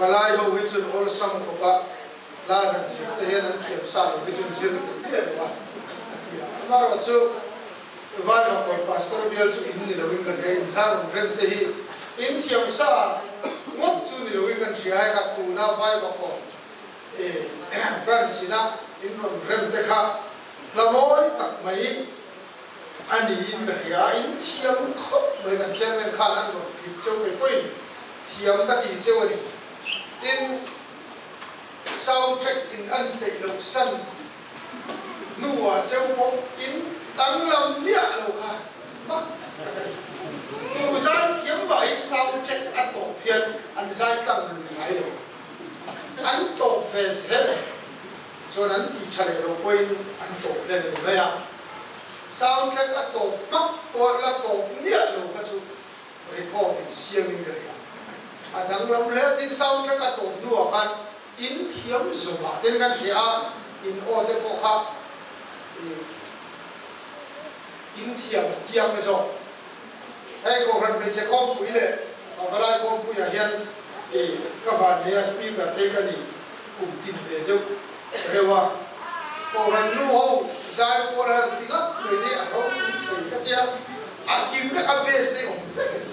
Palai ho hi chun awlsam khawpa hla han zir te hian an thiam sa lo hi chun zir duh miah lo a, a ti a. Amaherawhchu Vaivakawn Pastor bial chu in ni loin kan hria, in hla rawn rem te hi in thiam sa ngawt chu ni loin kan hria a, heka tuna Vaivakawn branch ina in rawn rem te kha hla mawi tak mai a niin ka hria a, in thiam khawp mai kan chairman khan an rawn clip cheu kei pawhin thiam ka ti cheu a ni. Tin, sound track in an peih loh san hnuah cheu pawh in danglam miah lo kha mak tak a ni. Tu zai thiam mah hi sound track a tawp hian an zai tlang lui ngai lo. An tawp ve zel chuan an tih tha leh lo pawhin an tawp hlen a ni mai a. Sound track a tawp hmak pawh la tawp miah lo kha chu record in siamin ka hria. A danglam hle tin sound track a tawp hnuah khan in thiam zawmah ten kan hria a, in aw te pawh kha in thiam a chiang zawk. Hei Kohhran hmeichhe khawmpui leh Pavalai khawmpuiah hian ka vanneia speaker te ka ni kum tin ve deuh reuh a. Kohhran nu ho zai pawl a han ti ngap mai te a ropui thei ka tia, a kim vek a base te awm vek a ni.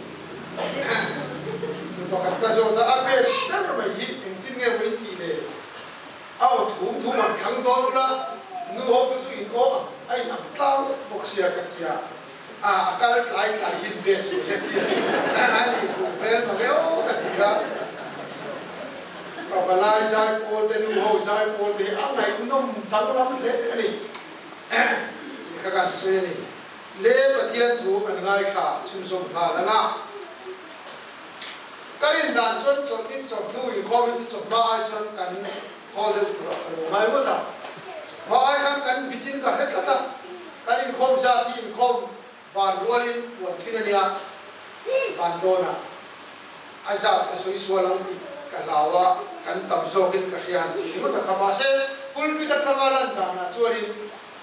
Nu pakhat ka zawt a, a base ber mai hi engtin nge maw in tih le? A aw thum thum an thlang dawn ula, nu ho te chu in aw ang a in ang tlang bawk sia ka tia. A a kal tlai tlai hin ve suh le tia a nih duh hmel mang e aw ka ti a. Ka palai zai pawl te nu ho zai pawl te hi a ngaihnawm danglam hle a ni tih kha kan sawi a ni. Le Pathian thu kan ngaithla chhunzawm nghal ang a. Ka rin dan chuan chawlhni chawhnu inkhawm hi chu chawhma ai chuan kan thawl deuh turah ka lo ngai ngawt a. Chawhma ai khan kan bitin ka hre tlat a. Kan inkhawm zat hi inkhawm ban rualin puan thin a nia, ban dawnah a zat ka sawi sual ang tih ka hlau a, kan tam zawkin ka hria han tih ringawt a kha. Mahse, pulpit atanga lan danah chuanin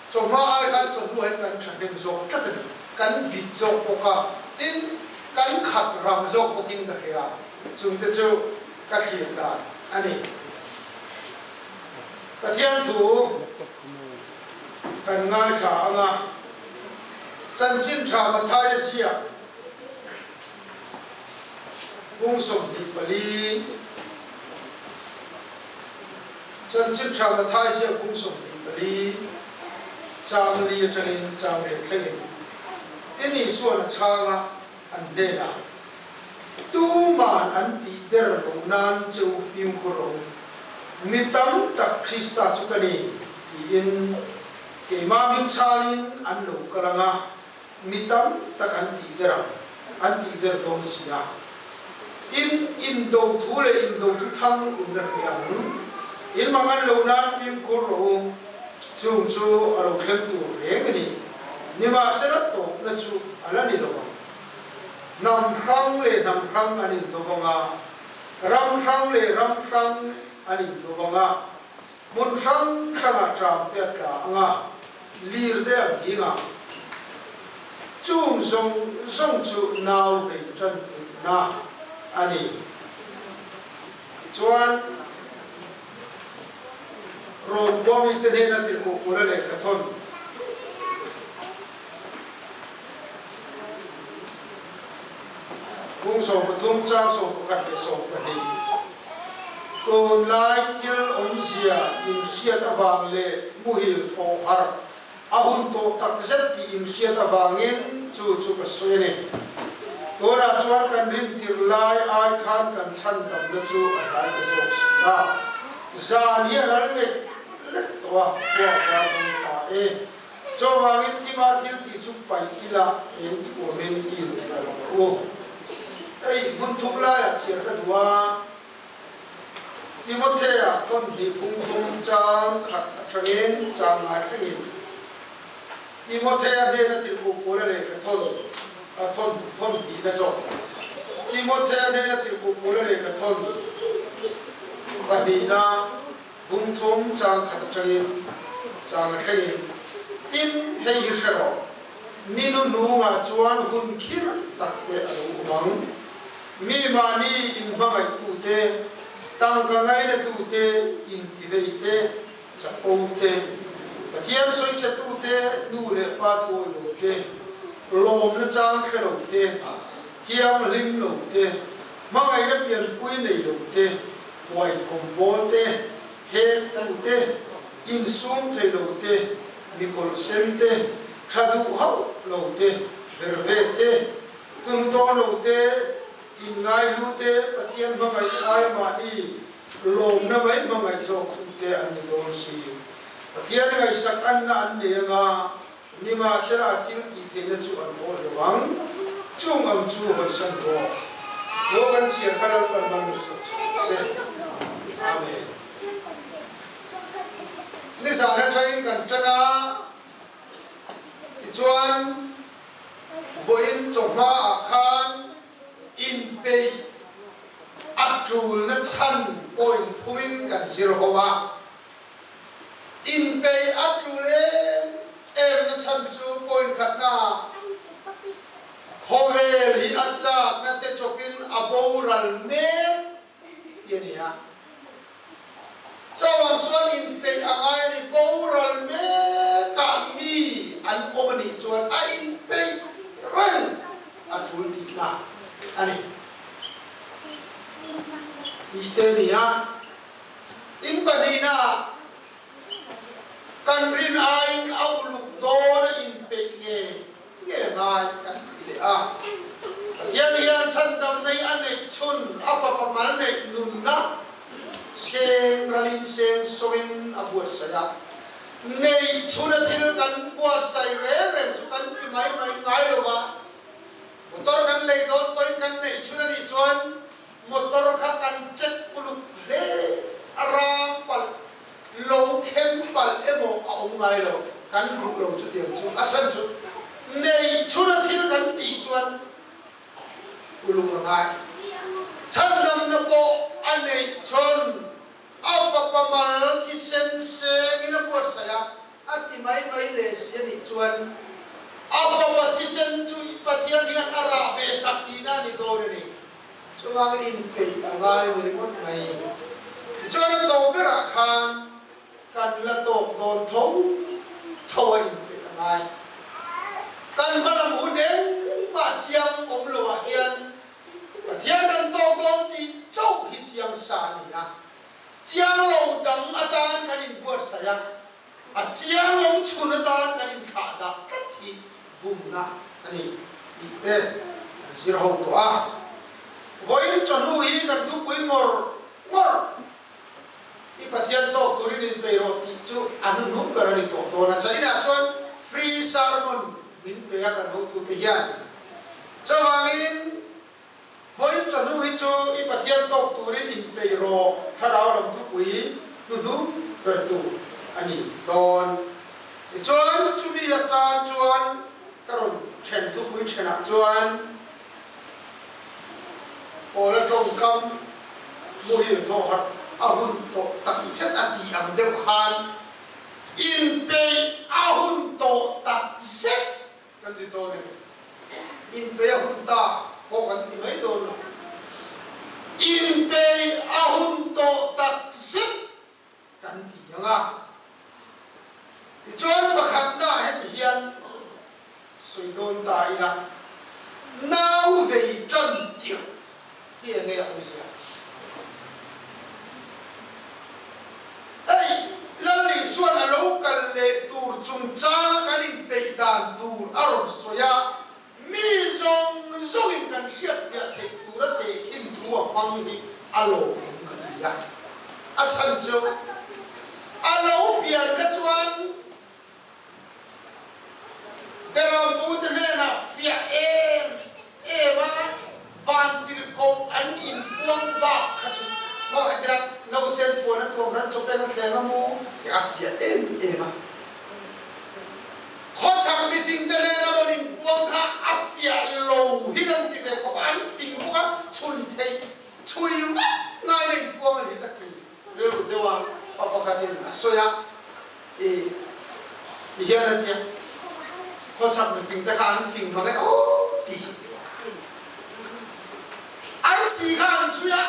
chawhma ai khan chawhnu ah hian kan thahnem zawk tlat a ni. Kan bit zawk bawk a, tin, kan khat rang zawk bawkin ka hria. Chungte chu ka thlir dan a ni. Pathian thu. Kan ngaithla ang a, chanchin tha Mathaia ziak bung 24, chanchin tha Mathaia ziak bung 24 chang li atangin chang riat thlengin tin Isuan a chhang a, an hnenah, Tuman an tih der loh nan che u fimkhur rawh u, mi tam tak Krista chu ka ni, tiin keimah min chhalin an lo kal ang a, mi tam tak an tih der ang, an tih der dawn si a. Tin, indo thu leh indo thu thang in la hria ang, in mangan loh nan fimkhur rawh u, chung chu a lo thleng tur reng a ni, nimahsela tawpna chu a la ni lo ang. Hnam hrang leh hnam hrang an indo vang a, ram hrang leh ram hrang an indo vang a, hmun hrang hrangah tram te a tla ang a, lir te a nghing ang. Chung zawng zawng chu nau vei tan tirhna a ni. Tichuan, Rom khuamite hnena tirhkoh Paula lehkha thawn. Kung 13 chang 11 leh 12. Tunlai thil awmzia inhriat avang leh muhil thawh harh a hun tawh tak zet tih inhriat avangin chu chu ka sawi a ni. Tunah chuan kan rintirh lai ai khan kan chhandamna chu a hnai ta zawk si a. Zan hi a ral lek lek tawh a, khua a var dawn ta e. Chuvangin thima thil tih chu paih ila eng thuamin i intuah lo ang u. Hei hmun thum laiah chhiar ka duh a, Timothea thawn hnih phung thum chang khat atangin chang ngai thlengin Timothea hnena tirhkuh pawl a lehkha thawn a thawn thawn hnihna zawk Timothea hnena tirhkuh pawl a lehkha thawn pahnihna Bung thum chang khat atangin chang a thlengin, Tin, hei hi hre rawh, ni nu hnungah chuan hun khir tak te a lo awm ang. Mi mahni inhmangaihtute, Tangka ngainatute, intiveite, chapote, Pathian sawichhetute, nu leh pa thuawi lote, lawmna chang hre lote, thianghlim lote, hmangaihna pianpui nei lote, huaikawm bawlte, hektute, insum thei lote, mikawlhsente, tha duh hauh lote, vervekte, thunu dawn lote, Inngaihlu te Pathian hmangaih ai mahni lawmna mai hmangaih zawk tu te an ni dawn si. Pathian ngaihsak anna an nei anga, nimahsela a thil tih theihna chu an haw lo ang. Chung ang chu hawisan rawh. Thaw kan chhiar kha Lalpan mal min sawp chho rawh se. Amen. Nizan atangin kan tan a, tichuan Vawiin chawhmaah khan inpeih a tulna chhan point thumin kan zir ho a. Inpeih a tul em emna chhan chu point khatnaah khawvel hi a chakna te chawpin a boral mek ti a ni a. Chauang chuan inpeih a ngai a ni. Boral mekah mi an awm a nih chuan a inpeih reng a tul tihna a ni. Tih te a ni a. In pahnihnaah kan rin aiin a uluk dawn a inpeih nge nge ngai kan ti leh a. Pathian hian chhandam nei a neih chhun a fapa mal neih nunna seng ralin seng sawin a buatsaih a. Neih chhun a thil kan buatsaih reng reng chu kan ti mai mai ngai lo va. Motor kan lei dawn pawhin kan neih chhun a nih chuan Motor kha kan check uluk hle a rang palh lo khem palh emaw a awm ngai lo, kan duh lo chutiang chu a chhan chu nei chhun a thil kan tih chuan uluk a ngai. Chhandamna pawh a neih chhun a fapa mal thisen sengin a buatsaih a, a ti mai mai leh si a nih chuan a fapa thisen chu Pathian hian a rah ve sak tihna a ni dawn a ni. Chuvangin inpeih a ngai ni ringawt mai. Tichuan a tawp berah khan kan la tawk dawn tho tho a inpeih a ngai. Kan hmalam hun engmah chiang awm loah hian Pathian kan tawk dawn tih chauh hi chiang sa a ni a. Chiang lo dang atan kan inbuatsaih a, a chiang awm chhun atan kan inthlah dah tlat hi bumna a ni tih te kan zir ho tawh a. Vawiin chawhnu hi kan thupui ngawr ngawr i Pathian tawk turin inpei rawh tih chu a hnuhnung ber a ni tawh dawn a. Zaninah chuan free sermon min pe a kan hotute hian. Chuvangin Vawiin chawhnu hi chu i Pathian tawk turin inpei rawh, thlarau lam thupui hnuhnu bertu a ni dawn. Tichuan, chumi atan chuan ka rawn then thupui thenah chuan Paula tawngkam muhil thawh harh a hun tawh tak zet a tih ang deuh khan inpeih a hun tawh tak zet Kan ti dawn a ni. Inpei a hun ta pawh kan ti mai dawn lo. Inpei a hun tawh tak zet kan ti ang a. Tichuan pakhatna heti hian sawi dawn ta ila, nau vei tan tirh hi enge a awmzia? Hei, Lal Isua'n a lo kal leh tur chungchanga kan inpeih dan tur a rawn sawi a, mi zawng zawngin kan hriatfiah theih tura tehkhin thu a hmang hi a lawmawm ka ti a. A chhan chu a lo pian kha chuan Berampu te hnenah fiah em em a vantirhkoh an inpuang bak kha chu maw hetiang nausen puan a tuam ran chawpeng a thleng a mu tih a fiah em em a. Khawchhak mifing te hnena rawn inpuang kha a fiah lo hi kan ti ve khawp a, an fing bawk a, chhui theih chhui vak ngaina inpuang a ni ka ti. Rilru deuh a, pa pakhatin a sawi a, i ti hian a tia, khawchhak mifing te kha an fing mang e aw ti hi. An si kha an chhui a,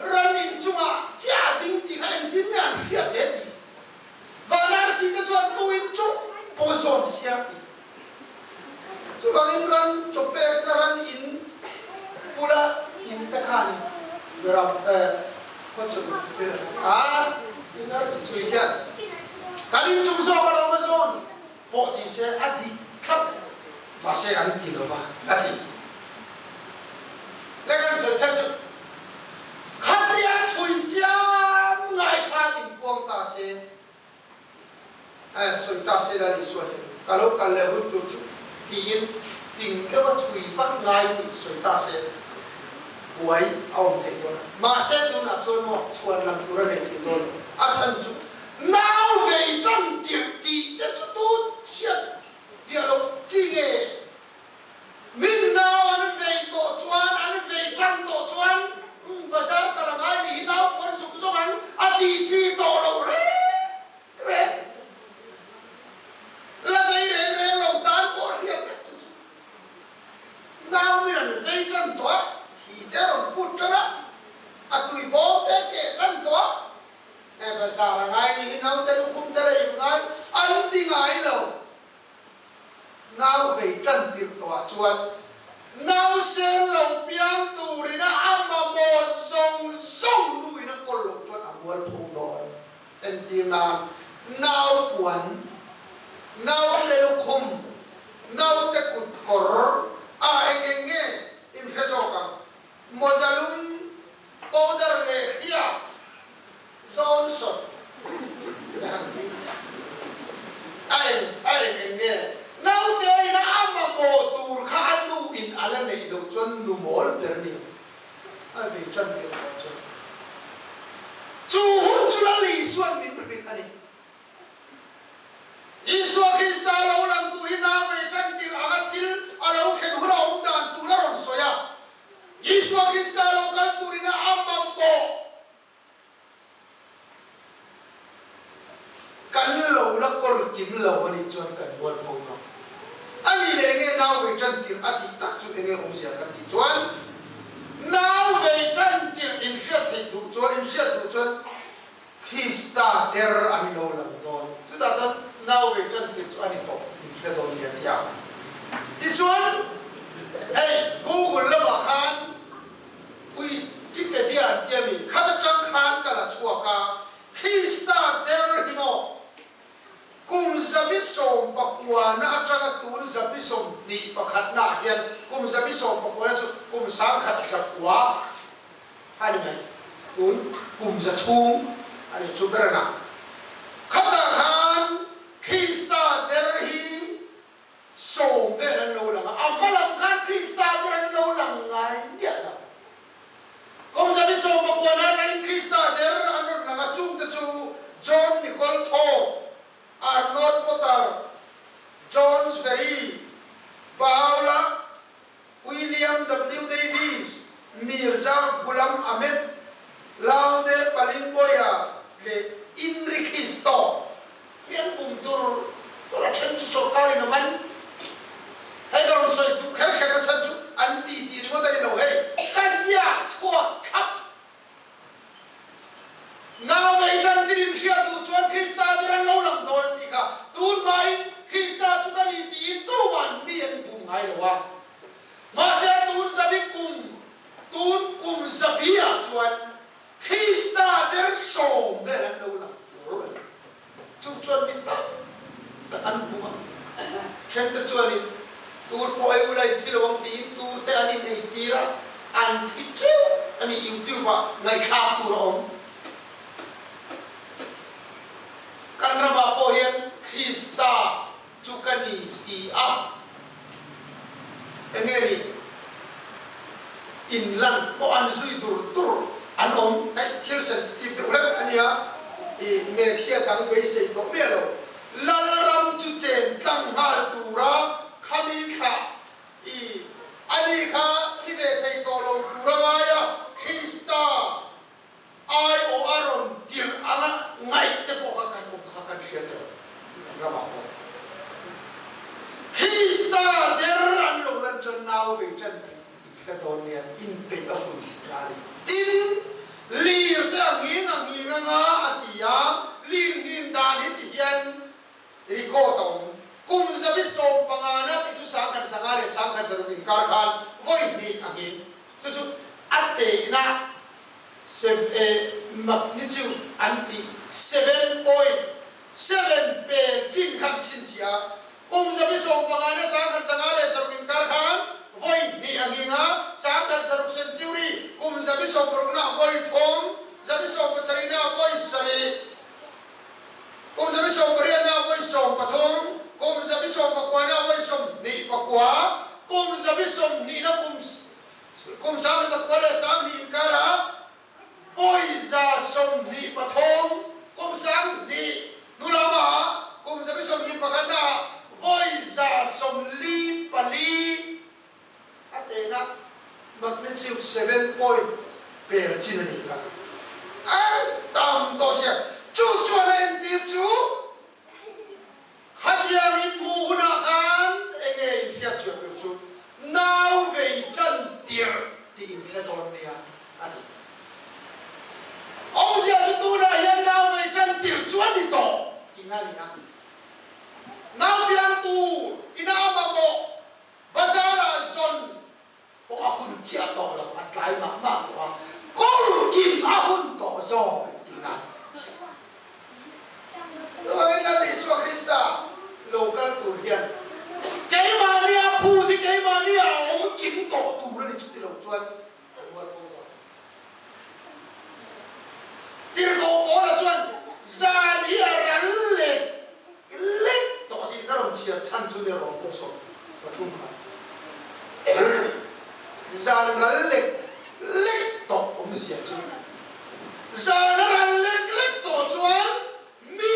ran inchungah. Beram eh kawchhun a in arsi chhui khian kan inchung zawk alawm a zawn pawh ti se a dik thlap mahse an ti lova a ti. Le kan sawi chhan chu khatia chhui chiam ngai khan inpuang ta se Eh, sawi ta se Lal Isua hi ka lo kal leh hun tur chu tiin fing deuha chhui vat ngai tih sawi ta se buai a awm thei dawn a. Mahse tunah chuan maw chhuan lam tur a nei thei dawn lo. A chhan chu nau vei tan tirh tih te chu tu hriat fiah loh chi nge? Min nau an vei tawh chuan, an vei tan tawh chuan umm bazar kal a ngai ni hi nau pawn zuk zawk ang a tih chi tawh loh reng reng. La vei reng reng lo tan pawh hriat vek chu chu. Nau min an vei tan tawh a, thi te a rawn put tan a, a tui bawm te a keh tan tawh a, he bazar a ngai ni hi naute lukhum te la im ngai an ti ngai lo. Nau vei tan tirh tawhah chuan nausen lo piang turin a a mamawh zawng zawng nuin a kawl loh chuan a mual pho dawn. Entir nan, nau puan, naute lukhum, naute kutkawr, a eng eng nge inhre zawk ang? Mawza lum, powder leh hriak Johnson te han ti. A eng a eng eng nge? Naute ina a mamawh tur kha a nu in a la neih loh chuan nu mawl ber ni ang. A vei tan tir pawh chuan chu hun chu Lal Isua'n min hrilh a ni. Isua Krista lo lang tur hi nau vei tan tir anga thil a lo thlen hun a awm dan tur a rawn sawi a. Isua Krista lo kal turin a mamawh. Kan lo la kawl kim lo a nih chuan kan mual pho dawn. A nih leh enge nau vei tan tirh a tih tak chu enge awmzia kan tih chuan nau vei tan tirh in hriat theih duh chuan in hriat duh chuan Krista der an lo lang dawn. Chutah chuan nau vei tan tirh chu a ni tawh tih in hre dawn nia ti a. Tichuan hei Google lamah khan Wikipedia an ti a mi? Khat atang khan ka la chhuak a, Krista der hi maw? Kum 190 na atanga tun 121 na ah hian kum 190 na chu kum 1900 a ni mai, tun kum za chhung a ni chu ber a na. Khatah khan Krista der hi 10 vel an lo lang a, a hma lam khan Krista te an lo lang ngai miah lo. Kum 119 na atangin Krista der an rawn lang a, chungte chu John Nicol Thorpe, Arnold Potter, John Sverry, Paula, William W. Davies, Mirza Ghulam Ahmed, Laude Palinboya leh Inri Christo. Pian pum tur tur a then chu sorkar in a man. Hei ka rawn sawi duh kher kher na chhan chu an ti tih ringawt a ni lo hei. Ka ziak chhuak thlap. Nau vei tan tir in hriat duh chuan Krista tir an lo lang dawn a tih kha. Tun hmain Krista chu ka ni tiin tuman mi an bum ngai lo a. Mahse tun zabi kum tun kum zabi ah chuan Krista der 10 vel an lo lang tur a ni. Chu chuan mi tak tak an hmu a, thente chuanin tur pawh ei ula in thi lo ang tiin tur te an in ei tir a, an thi teuh a ni. YouTube ah ngaihthlak tur a awm. Kan ramah pawh hian Krista chu ka ni ti a, enge ni in lan pawh an zui dur dur an awm. Hei thil sensitive deuh hlek a nia, i Messiah dang beisei tawh miah lo. Lalram chu chen tlang nghal tura khami thlah i ani kha thi ve thei tawh lo tura ngaia Krista Ai aw a rawn tirh anga ngaih te pawh kha kan awm kha kan hriat lo kan ramah pawh Krista der an lo lan chuan nau vei tan tih tih in hre dawn nia inpeih a hun tih kha a ni. Tin, lir te a nghing a nghing anga a ti a, lir nghin dan hi ti hian record a awm. Kum 150 na tih chu 1500 leh 1600 inkar khan vawi hnih a nghing. Chu chu a tehna. Magnitude an tih 7.7 pel chin khan chhinchhiah a. Kum 75 na 1506 inkar khan vawi hnih a nghing a, 1600 century kum 16 na vawi thum, 17 na vawi sarih, kum 18 na vawi 13, kum 19 na vawi 29, kum 20 na kum Kum 1920 inkarah vawi 123, kum 2000 hnu lamah kum 21 ah vawi 144 a tehna magnitude 7 point per chin a nih kha. A tam tawh sia. Chu chuan a entir chu Khatiang in hmuh hunah khan enge in hriat chhuah tur chu nau vei tan tirh tih in hre dawn nia a ti. Awmzia chu tunah hian nau vei tan tirh chu a ni tawh tihna a ni a. Nau piang tur ina a mamawh bazar ah zawn pawh a hun chiah tawh lo, a tlai mah mah tawh a, kawr kim a hun tawh zawk tihna. Chuvangin Lal Isua Krista lo kal tur hian keimahnia phut hi keimahnia a awm kim tawh tur a ni, chuti lo chuan kan rual pawh tawh. Tirhkoh Paula chuan zan hi a ral leh lek tawh tih ka rawn chhiar chhan chu nia rawn pawh 13 kha zan ral lek lek tawh awmzia chu zan a ral lek lek tawh chuan mi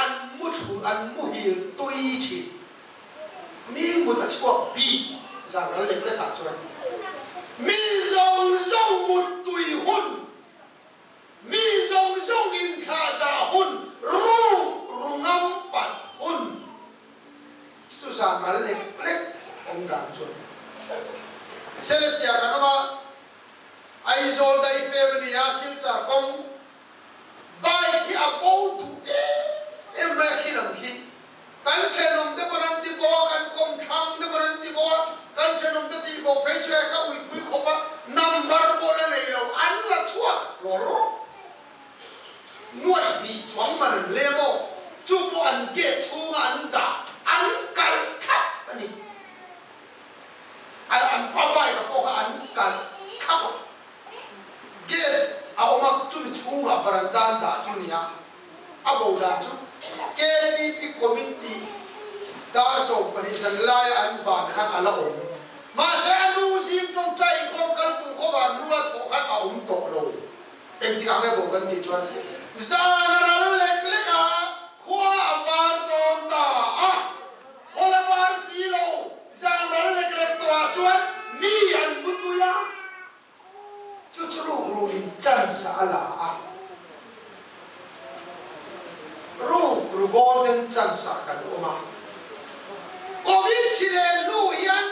an mu thlu an muhil tui thin mi mut a chhuak bik zan ral lek lek ah chuan mi zawng zawng mut tui hun Mi zawng zawng inthlah dah hun ruk ru ngam pat hun chu zan ral lek lek awm dan chuan Selesia kan awm a, Aizawl daih fem a ni a, Silchar kawng bike hi a bo duh em em mai a khi lam khi Kan thenawm te pawn an ti bo a, kan kawmthlang te pawn an ti bo a, kan thenawm te tih bo phei chu hekha uipui khawp a number pawh la nei lo, an la chhuak hlawl nuaih hnih chuang man an lem aw, chu pawh an gate chhunga an dah an kalh thlap a ni. An an pa bike a pawh kha an kalh thlap a, gate a awm a, chumi chhungah varanda an dah chu nia. A bo dan chu KTP Committee dar 12 zan laia an ban khan a la awm. Mahse a nu zing tawngtai inkhawm kal tur khawva nu a thawh khan a awm tawh lo. Engtikah nge bo kan tih chuan zan a ral lek lek a, khua a var dawn ta a, hawl a var si lo, zan ral lek lek tawhah chuan mi an mu tui a. Chu chu rukru in chance a la a, rukru golden chance ah kan awm a. Covid hri leh hnu hian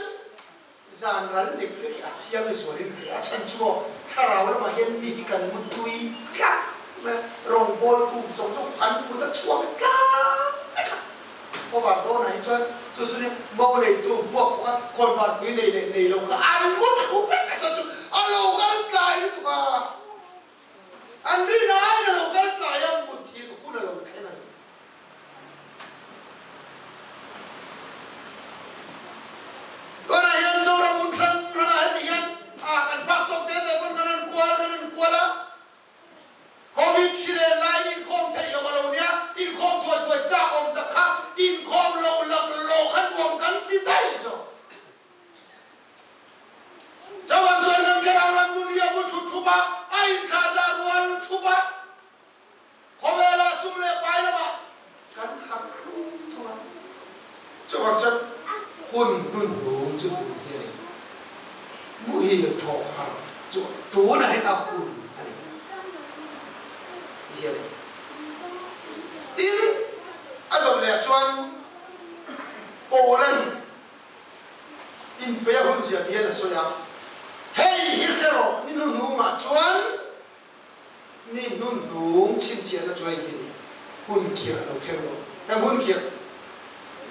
zan ral lek lek hi a chiang zualin ka hria. A chhan chu aw, thlarau lamah hian mi hi kan mu tui tlat mai a, rawngbawltu zawng zawng kan mut a chhuak tlang vek a. Kawvar dawnah hi chuan chu chu nia mo neitu hmuak bawk a, khawnvar tui nei leh nei lo kha an mu thlu vek a chuan chu a lo kal tlai lutuk a, an rin aiin a lo kal tlai a, muthilh hun a lo thleng a ni. Tunah hian Zoram hmun hrang hrangah heti hian a kan phak tawk te te pawn kan han kual kan han kual a, Covid hri leh laiin inkhawm theih loh a lo nia, inkhawm thuai thuai chak awm tak kha inkhawm lo lak lawh kha nuam kan ti daih zawk. Chauhan chuan kan thlarau lam nun hi a bu thut thup a, a inthlah dah rual thup a, khawvelah sum leh pai lamah kan harh rum thung a. Chuvang chuan hun hnunhnung chu tun hi a ni. Muhil thawh harh chu tunah hian a hun a ni tih hi a ni. Tin, a dawt leh ah chuan Poland inpe a hun zia ti hian a sawi a, hei hi hre rawh ni hnuhnungah chuan Ni hnunhnung chhinchhiahna chu hei hi a ni, hun khirh a lo thleng dawn. Eng hun khirh?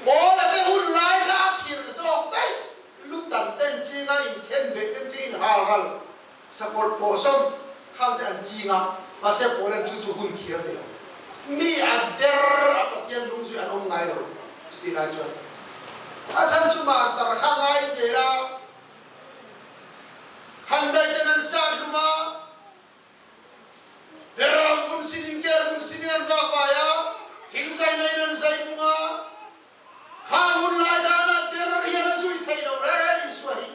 Paula te hun lai kha a khirh zawk daih, lu tan ten chinga inthen beh ten ching inhal ral, sakawlh pawh sawm. Khang te an ching a, mahse Paulan chu chu hun khir a ti lo. Mi a der a Pathian hnung zui an awm ngai lo chutih lai chuan a chhan chu martar kha ngai zel a, khandaih ten an sat hlum a, Beram vun sin in ker vun sin in an vak vai a, thingzai nei in an zai pung a, khang hun lai dan ah der hian a zui theih lo reng reng Isua hi.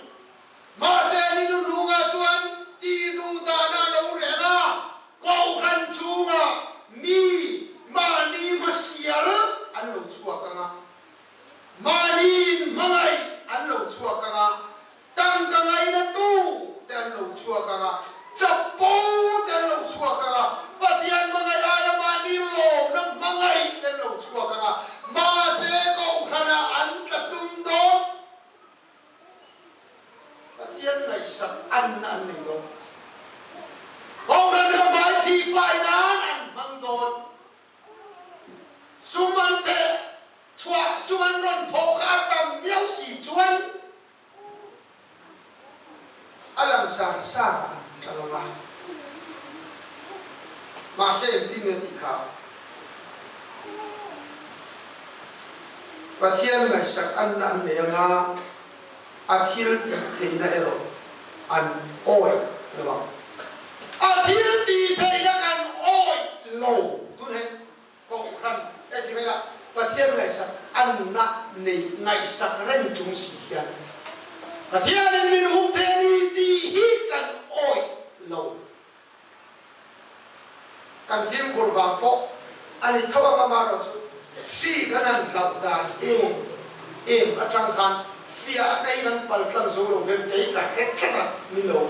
Mahse ni duhnung ah chuan ti duh dan ah lo reng a, Kohhran chhungah mi mahni hmasial an lo chhuak ang a, mahni inhmangaih an lo chhuak ang a, tangka ngainatu te an lo chhuak ang a, chapo te an lo chhuak ang a, Pathian hmangaih aia mahni lawmna hmangaih te an lo chhuak ang a, mahse Kohhranah an tla tlum dawn. Pathian ngaihsak anna an nei dawn. Kohhran ka hmai phih fai nan an hmang dawn. Sum an theh chhuah, sum an rawn thawh kha a tam viau si chuan a langsar sar ah an tlang ang a. Mahse engtin nge tih kha? Pathian ngaihsak anna an nei anga a thil tih theihna erawh an awih lo ang. A thil tih theihna kan awih lo tun he Kohhran hei ti mai la, Pathian ngaihsak anna nei ngaihsak reng chung si hian Pathianin min hum ve a ni tih hi kan awih lo. Kan fimkhur vang pawh a ni tho ang amaherawh chu hri kan han hlauh dan em em atang khan fiahna hi kan pal tlang zo lo hian kei ka hre tlat a ni lo.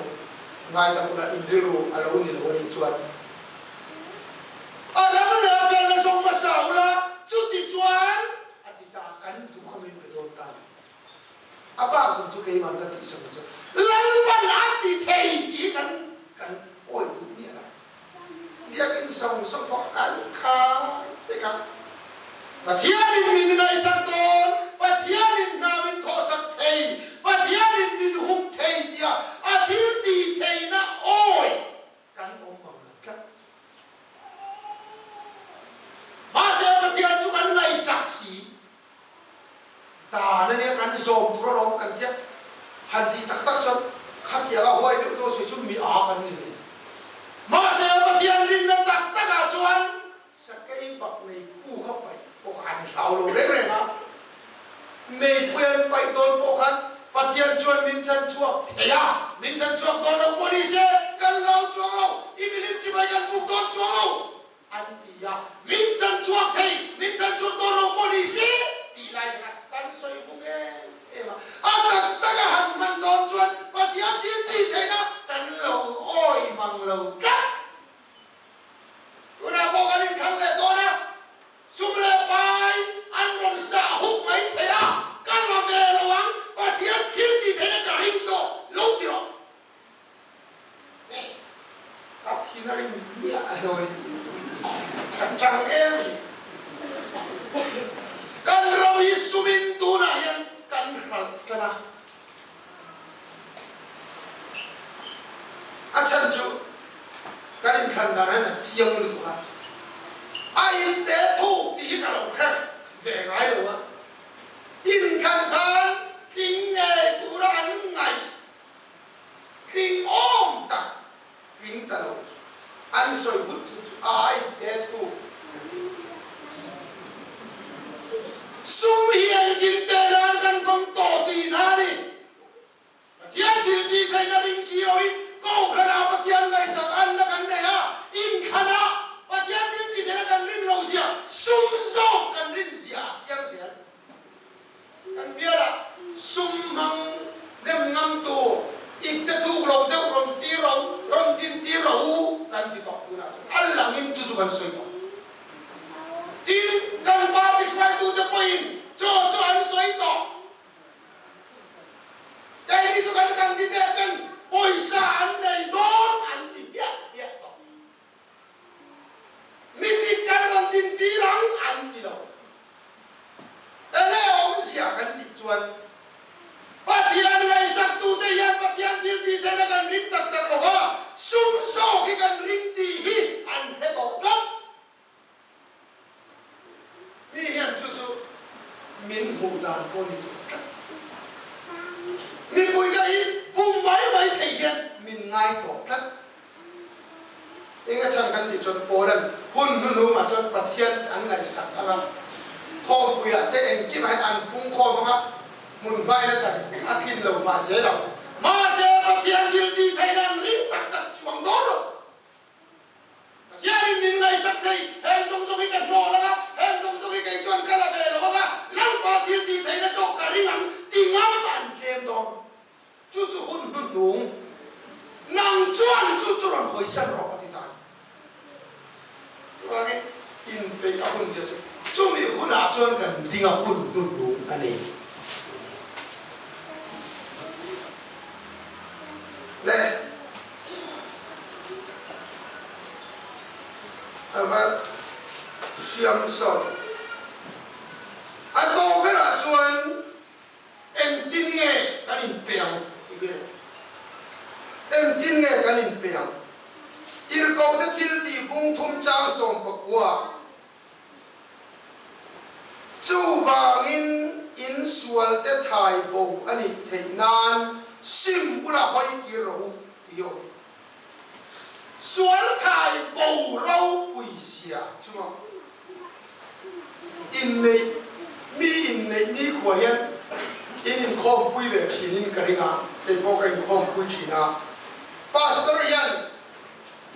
Ngaidam ula in rilru a lo ni lo a nih chuan a ram leh a felna zawng hmasa ula chuti chuan a ti ta kan duh kha min pe dawn ta a ni. A bak zawng chu keimah ka tih sak chu Lalpan a ti thei tih hi kan kan awi duh miah lo. Biakinn zawng zawng pawh kan khar vek a. Pathianin min ngaihsak dawn, Pathianin hna min thawhsak thei, Pathianin min hum thei tia a thil tih theihna awi kan awm mang lo tlat. Mahse Pathian chu kan ngaihsak si. Dan ania kan zawm tur alawm kan tia han tih tak tak chuan khatiang a huai deuh deuh sawi chu mi a kan ni ve. Mahse Pathian rinna tak tak ah chuan sakei bak nei pu kha paih pawh kha an hlau lo reng reng a, meipui an paih dawn pawh khan Pathian chuan min chan chhuak thei a, min chan chhuak dawn lo pawh ni se kan hlau chuang lo, i milim chibai kan buk dawn chuang lo. An ti a, min chan chhuak thei, min chan chhuak dawn lo pawh ni se tih lai te kha kan sawi vung em em a. A tak tak a han hman dawn chuan Pathian thil tih theihna kan lo awi mang lo tlat. Tunah pawh kan inthlang leh dawn a, sum leh pai an rawn sah huk mai thei a, ka la ve lo ang, Pathian thil tih theihna ka ring zawk lo ti rawh. Ka thin a rim miah a lo ni. Ka chang em a ni. Kan ram hi sumin tunah hian kan hralh tan a. A chhan chu kan inthlan dan hian a chiang lutuk a. A inte thuk tih hi ka lo hre ve ngai lo a. Inthlan khan tling ngei tura an ngaih Tling awm tak tling ta lo chu an sawi but chu chu ai te thu an ti. Sum hi engkim te nan kan hmang tawh tih na a ni. Pathian thil tih theihna ring si loin Kohhranah Pathian ngaihsak anna kan nei a, inthlanah Pathian thil tih theihna kan rin lo zia, sum zawk kan rin zia a chiang zel. Kan bialah sum hmang nem ngam tur ipte thuk lo deuh rawn ti ro, rawn din ti ro u kan ti tawh tunah chuan a langin chu chu kan sawi tawh. Tin, kan party hruaitute pawhin chaw chu an sawi tawh. Keini chu kan candidate ten pawisa an nei dawn an ti hmiah hmiah tawh. Mi dik kan rawn din tir ang an ti lo. Enge awmzia kan tih chuan Pathian ngaihsaktute hian Pathian thil tih theihna kan ring tak tak lo va, sum zawk hi kan. pawh ni tawh tlat. Mipuite hi pum mai mai thei hian min ngai tawh tlat. Eng a chhan kan tih chuan Paula'n hun hnuhnungah chuan Pathian an ngaihsak ang a, khawmpuiah te engkimah hian an pungkhawm ang a, hmun hmain a daih a tlin lo mah zel ang. Mahse Pathian thil tih theihna an ring tak tak chuang dawn lo. Pathianin min ngaihsak thei, heng zawng zawng hi ka hnawh lang a, heng zawng zawng hi kei chuan ka la ve lo ang a, Lalpa thil tih theihna zawk ka ring ang ti ngam an tlem dawn. Chu chu hun hnuhnung, nang chuan chu chu rawn hawisan rawh a ti ta a ni. Chuvangin inpeih a hun zia chu chumi hunah chuan kan ding a hun hnuhnung a nei. Le a va hriam sawt. A tawh berah chuan Engtin nge kan inpe ang tih hi a ni. Engtin nge kan inpe ang? Tirhkohte thil tih bung thum chang 19 Chuvangin insualte thai bo a nih theih nan sim ula hawi tir rawh u tih hi a awm. Sual thai bo ropui zia chunga inneih mi inneih nikhua hian in inkhawmpui ve thinin ka ring a, kei pawh ka inkhawmpui thin a. Pastor hian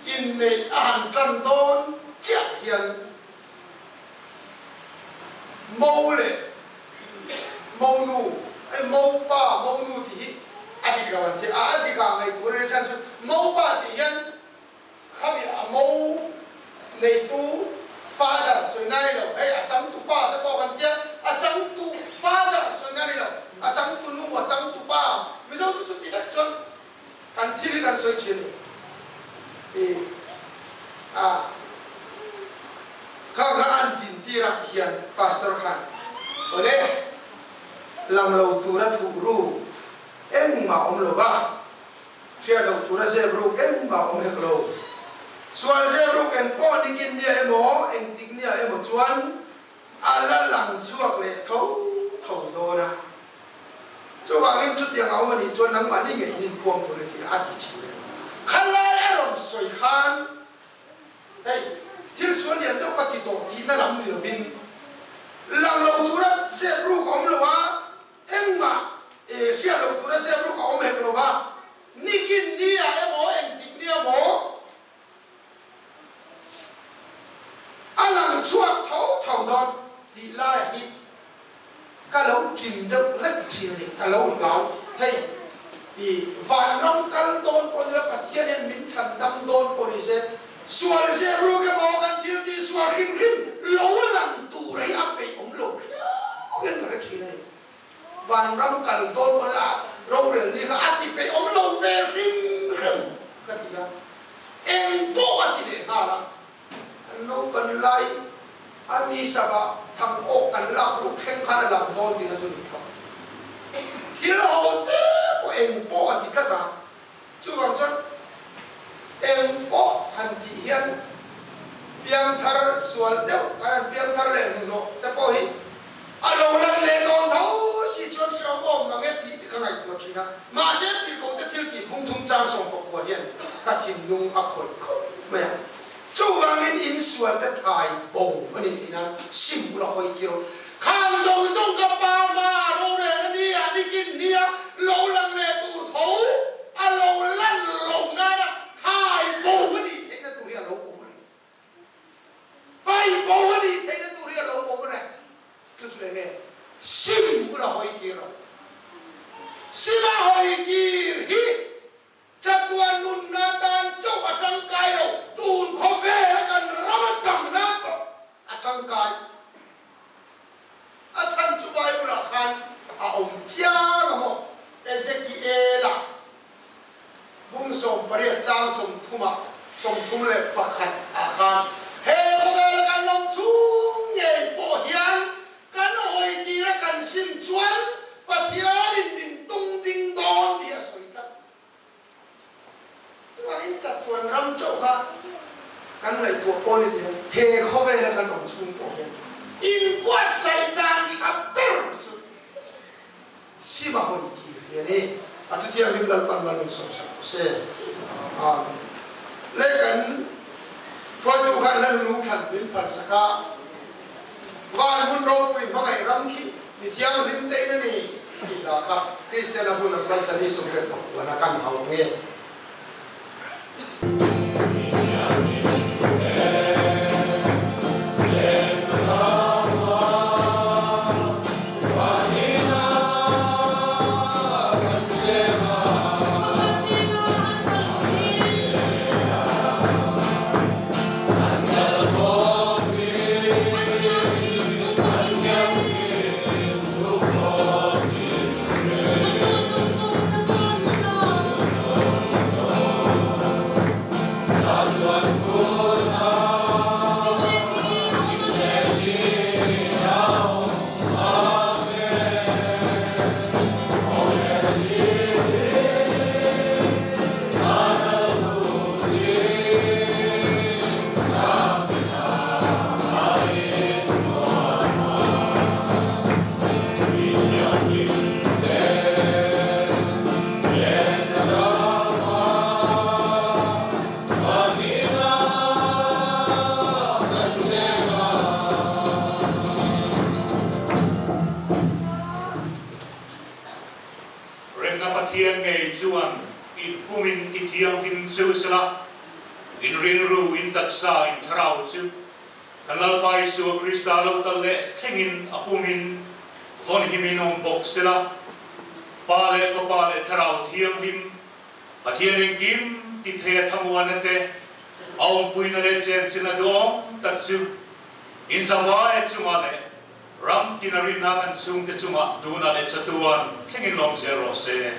inneih a han tan dawn chiah hian Mo leh monu, hei mopa, monu tih hi a dik lo an ti a, a dik ah ngaihtuah reng chhan chu mopa tih hian khami a mo neitu father sawi na ni lo, hei a changtu pa te pawh kan tia, a changtu father sawi na ni lo, a changtu nu, a changtu pa, Mizo chu chuti vek chuan Kan thil hi kan sawi thin i a kha kha an din tir ah hian pastor khan awle lang lo tura thuh ru engmah awm lo va, hriat loh tura zep ruk engmah awm hek lo. Sual zep ruk eng pawh nikin nia emaw engtik nia emaw chuan a la lang chhuak leh tho tho dawn a. Chuvangin chutiang a awm a nih chuan nangmahni ngeiin inpuang tur i ti a ti thin a ni. Khalai a rawn sawi khan hei thil sual lian deuh ka ti tawh tihna lam ni lovin lang lo tura zep ruk a awm lo a, engmah hriat loh tura zep ruk a awm hek lo va, nikin nia emaw engtik nia emaw A lang chhuak tho tho dawn tih lai hi ka lo ṭin deuh hlek ṭhin a ni, ka lo hlau. Hei i vanram kal dawn pawh nila Pathian hian min chhan dam dawn pawh ni se, sual zep ruk emaw kan thil tih sual hrim hrim lo lang tur hi a peih awm lo riau hian ka hre ṭhin a ni. Vanram kal dawn pawh nila rorel ni kha a ti peih awm lo ve hrim hrim ka ti a. Eng pawh a ti leh nghal a, kan naupan lai a mi sava thang awk kan lak ruk thleng khan a lang dawn tihna chu ni kha. Thil ho te pawh eng pawh a ti tlat a, chuvang chuan eng pawh han tih hian piangthar sual deuh kan han piangthar leh hnuhnawh te pawh hi A lo lan leh dawn tho si chuan hreawm awm mang e tih te ka ngaihtuah thin a, mahse tirhkohte thil tih bung thum chang 19 hian ka thinlung a khawih khawp mai a. Chuvangin insual te thai bo a ni tih nan sim bula hawi tir aw. Khang zawng zawng ka pa hma a rorel a ni a, nikin nia lo lang leh tur tho a lo lan lo nana thai bo a nih theihna tur hi a lo awm reng. Pai bo a nih theihna tur hi a lo awm reng. Chu chu enge? Sim bula hawi kir a. Sim a hawi kir hi chatuan nunna tan chauh a tangkai lo, tun khawvela kan ram a damna pawh a tangkai. A chhan chu Bible-ah khan a awm chiang a maw? Ezekiel-a Bung 18 chang 30 ah 31 ah khan he khawvel kan awm chhung ngei pawh hian kan hawi tir a kan sim chuan Pathianin min tung ding dawn tih a sawi tlat. Chuvangin chatuan ram chauh kha kan ngaihtuah pawh ni thei a, he khawvela kan awm chhung pawh hian inbuatsaih dan tha ber chu. Sima hawi kir hi a ni. A thuthianghlim Lalpan mal min sawmsak rawh se. Amen. Le kan hruaitu khan hla lung thlan min phalsak a, Van hmun ropui hmangaih ram khi mi thianghlim te in a ni tih hla kha Kristian a hmun an kalsani 89 a kan hau ang e. Remna Pathian ngei chuan in pumin ti thianghlim chu sela, in rilru, in taksa, in thlarau chu Kan Lalpa Isua Krista lo kal leh thlengin a pumin vawn himin awm bawk sela, Pa leh Fapa leh Thlarau Thianghlim, Pathian engkim ti thei a thamuana te, a awmpuina leh chenchilhna duhawm tak chu inzavaia chungah leh ram tina rinna kan chhungte chungah tunah leh chatuan thlengin lawm zel rawh se.